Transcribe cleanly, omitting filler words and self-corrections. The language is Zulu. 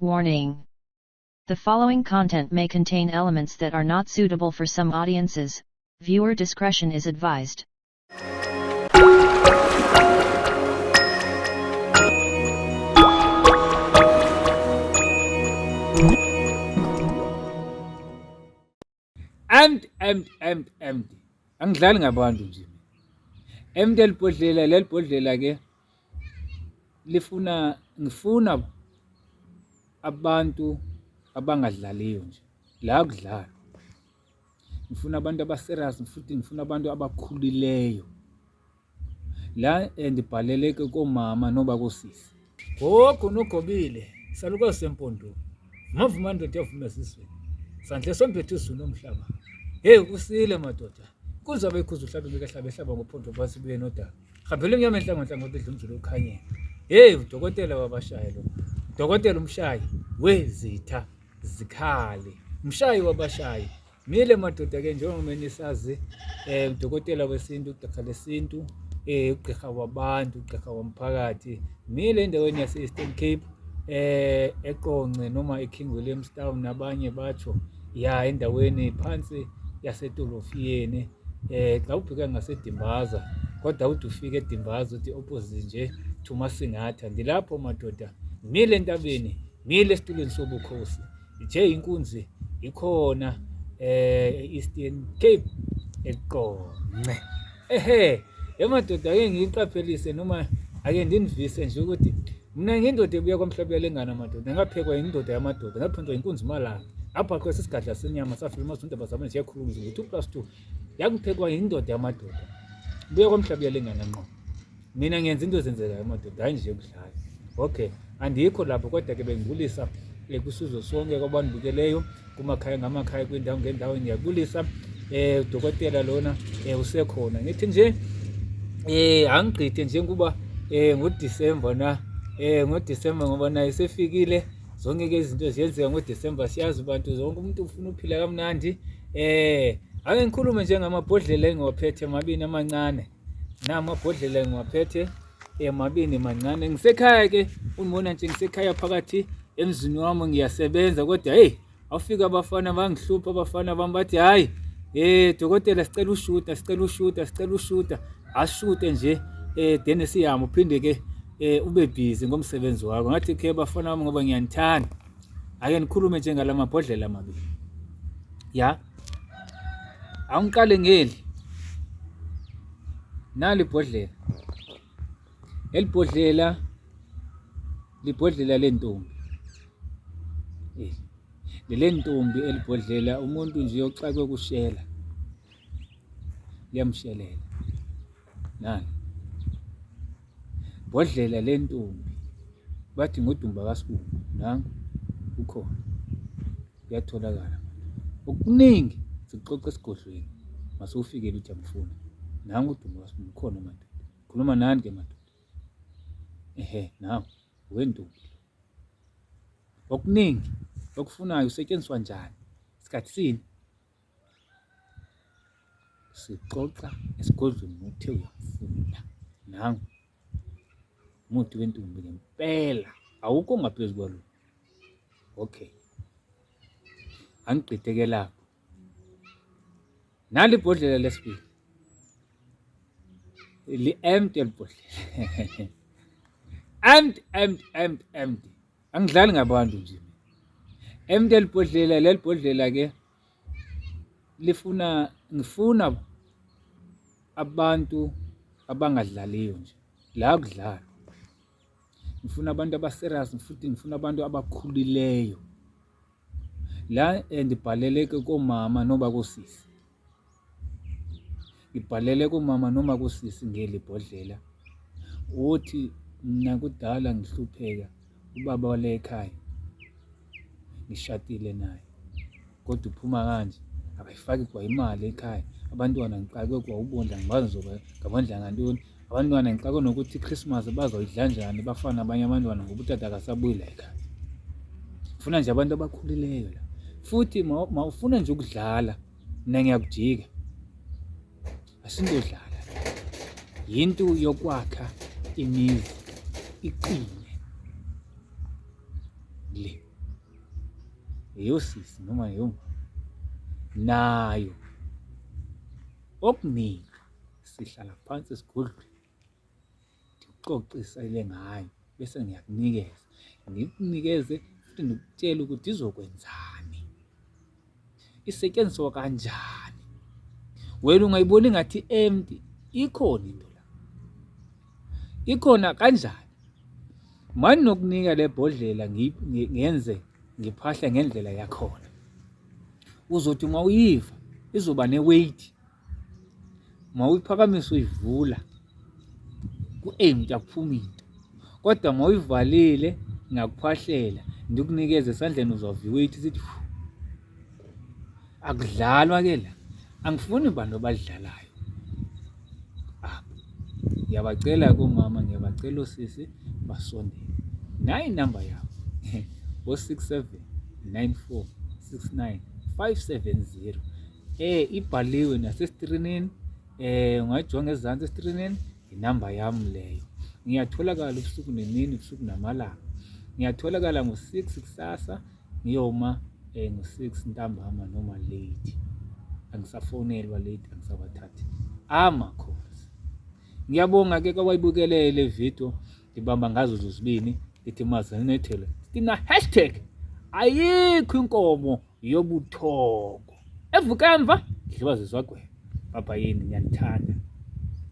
Warning. The following content may contain elements that are not suitable for some audiences. Viewer discretion is advised. Empty, empty, empty, empty. Angidlali ngabantu nje. Empty elibhodlela, leli bhodlela ke lifuna ngifuna abantu abangadlaliyo nje. La kudlalwa. Ngifuna abantu aba-serious futhi ngifuna abantu abakhulileyo. La ndibhaleleke koomama noba koosisi. Gogo nogobile salukazi sempondo. Vuma ndoda yavuma esizweni. Sandle sombethe izulu nomhlaba. Hey usile madoda. Kuze abekhuza uhlabe bekahlabe ehlaba ngophondo phansi buye nodaka. Hambela emnyama enhlango nhlango edla umzulu okhanyela. Hey udokotela wabashayi lo. Dokotela umshayi wezitha zikhale. Umshayi wabashayi. Mile madoda ke njengoba nisazi udokotela wesintu, ugqirha lesintu, ugqirha wabantu, ugqirha womphakathi. Mile endaweni yase-Eastern Cape eQonce noma eKing Williams Town nabanye batsho ya endaweni phansi yaseTolofiyeni xa ubheka ngaseDimbaza kodwa ude ufike eDimbaza uthi opposite nje to Masingatha. Ndilapho madoda, mile entabeni, mile esitulweni sobukhosi. Nje inkunzi ikhona e-Eastern Cape eQonce. Ehe, emadoda ake ngiyiqaphelise noma ake ndinivise nje ukuthi mina ngindoda ebuya kwamhlaba uyalengana madoda, ngaphekwa yindoda yamadoda, ngaphindwa yinkunzi malanga. Ngabhaqwa sisigadla senyama safika emazulu indaba zami ziyakhuluma nje ngo-2 plus 2. Yakuphekwa yindoda yamadoda. Buya kwamhlaba uyalengana ngqo. Mina ngenza into ezenzekayo madoda, hayi nje ukudlala. Okay, andikho lapho kodwa ke bengibulisa kusizwe sonke kwabandibukeleyo kumakhaya ngamakhaya kwindawo ngendawo ngiyabulisa udokotela lona usekhona ngithi nje angigqithe nje kuba ngoDecember na ngoDecember ngoba naye sefikile zonke ke izinto ziyenzeka ngoDecember siyazi abantu zonke umuntu ufuna ukuphila kamnandi ake ngikhulume nje ngamabhodlela engiwaphethe mabini amancane namabhodlela engiwaphethe mabini mancane ngisekhaya ke unibona nje ngisekhaya phakathi emzini wami ngiyasebenza kodwa hey awufika abafana bangihlupha abafana bami bathi hayi dokotela sicela ushuta sicela ushuta sicela ushuta ashute nje then siyama uphinde ke ube busy ngomsebenzi wakho ngathi ke bafana bami ngoba ngiyanithanda ake nikhulume njengalamabhodlela amabili ya awungiqale ngeli nali ibhodlela elibhodlela libhodlela lentombi lele ntombi elibhodlela umuntu nje oxakwe kushela liyamshelela nani bhodlela lentombi bathi ngudumba kaSibumbu nangu ukhona kuyatholakala okuningi sikuxoxa esigodlweni masufikele uthi amfuna nangu udumba kaSibumbu ukhona madoda khuluma nani ke madoda ehe nangu wentombi okuningi okufunayo usetshenziswa njani sikhathi sini sixoxa esigodlweni ngokuthe uyamfuna nangu umuthi wentombi ngempela awukho ngaphezu kwalo okay angigqitheke lapho nali ibhodlela lesibili li-empty elibhodlela empty empty empty empty angidlali ngabantu nje empty elibhodlela leli bhodlela ke lifuna ngifuna abantu abangadlaliyo nje la kudlalwa ngifuna abantu aba-serious futhi ngifuna abantu abakhulileyo la ndibhaleleke koomama noba koosisi ngibhalele kumama noma kusisi ngeli bhodlela uthi mina kudala ngihlupheka ubaba wale ekhaya ngishadile naye kodwa uphuma kanje akayifaki kwa imali ekhaya abantwana ngixakwe kwa ubondla ngibazi ngizoba ngabondla ngantoni abantwana ngixakwe nokuthi iChristmas bazoyidla njani bafana abanye abantwana ngoba utata akasabuyi la ekhaya funa nje abantu abakhulileyo la futhi mawufuna nje ukudlala mina ngiyakujika asintodlala yinto yokwakha imizi iqine le. Eyosisi noma eyomama nayo okuningi sihlala phansi esigodlweni ndikuxoxisele ngayo bese ngiyakunikeza ngikunikeze futhi ngikutshele ukuthi izokwenzani isetshenziswa kanjani wena ungayibona ingathi empty ikhona into la ikhona kanjani mani nokunika le bhodlela ngenze ngiphahle ngendlela yakhona uzothi uma uyiva izoba ne-weight mawuyiphakamisa uyivula ku-empty akuphumi into kodwa mawuyivalile ngakuphahlela ndikunikeze esandleni uzova iweight sithi akudlalwa ke la angifuni bantu abadlalayo apha ngiyabacela komama ngiyabacela osisi basondele nayi inamba yabo o-67 94 69 570 Eh ibhaliwe nasestrinini eh ungayijonga ezantsi estrinini inamba yami leyo. Ngiyatholakala ubusuku nemini ubusuku namalanga. Ngiyatholakala ngo-6 kusasa ngiyoma eh ngo-6 ntambama noma late. Angisafonelwa late angisabathathi ama-calls. Ngiyabonga ke kwabayibukele le video ngibamba ngazo zozibini ngithi mazinethele. Sina hashtag ayikho inkomo yobuthongo evuka emva dliwa zizwagweba baba yini ngiyanithanda.